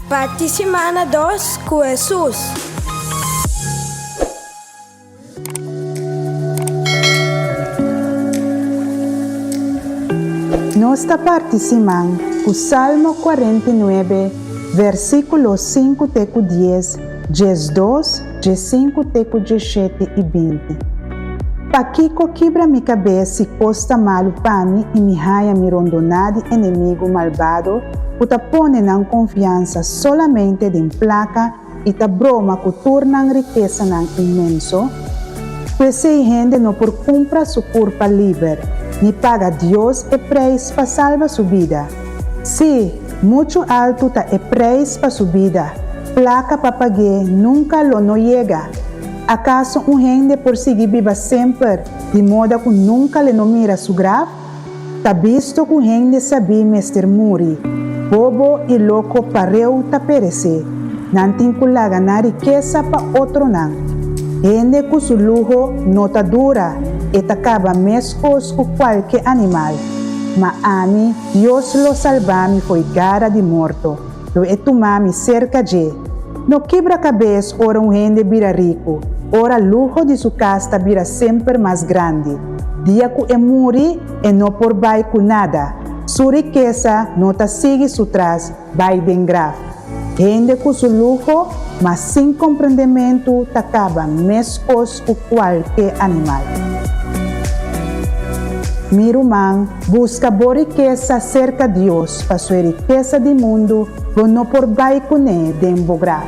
Parti simana dos ku Hesus. Nos ta parti siman ku Salmo 49, versíkulo 5 te ku 10, 12, 15 te ku 17 i 20. Pakiko kibra mi kabes si kos ta malu pa mi i mi haña mi rondoná di enemigu malbado ku ta pone nan konfiansa solamente den plaka i ta broma ku tur nan rikesanan inmenso? P'esei hende no por kumpra su kurpa liber, ni paga Dios e preis pa salba su bida. Sí, muchu altu ta e preis pa su bida, plaka pa pag'é nunka lo no yega. Akaso un hende por sigui biba semper di moda ku nunka le no mira su graf? Ta bisto ku hende sabí mester muri, bobo i loko pareu ta peresé, nan tin ku laga nan rikesa pa otronan. Hende ku su luho no ta dura, e ta kaba meskos ku kualke animal. Ma ami, Dios lo salba mi fo'i gara di morto. Lo e tuma mi serka dje. No kibra kabes ora un hende bira riku, ora luho di su kas ta bira semper mas grandi. Dia ku e muri, e no por bai ku nada. Su rikesa no ta sigui su tras bai den graf. Hende ku su luho, ma sin komprendementu ta kaba meskos ku kualke animal. Mi ruman, buska bo rikesa serka Dios, paso e rikesa di mundu bo no por bai kuné den bo graf.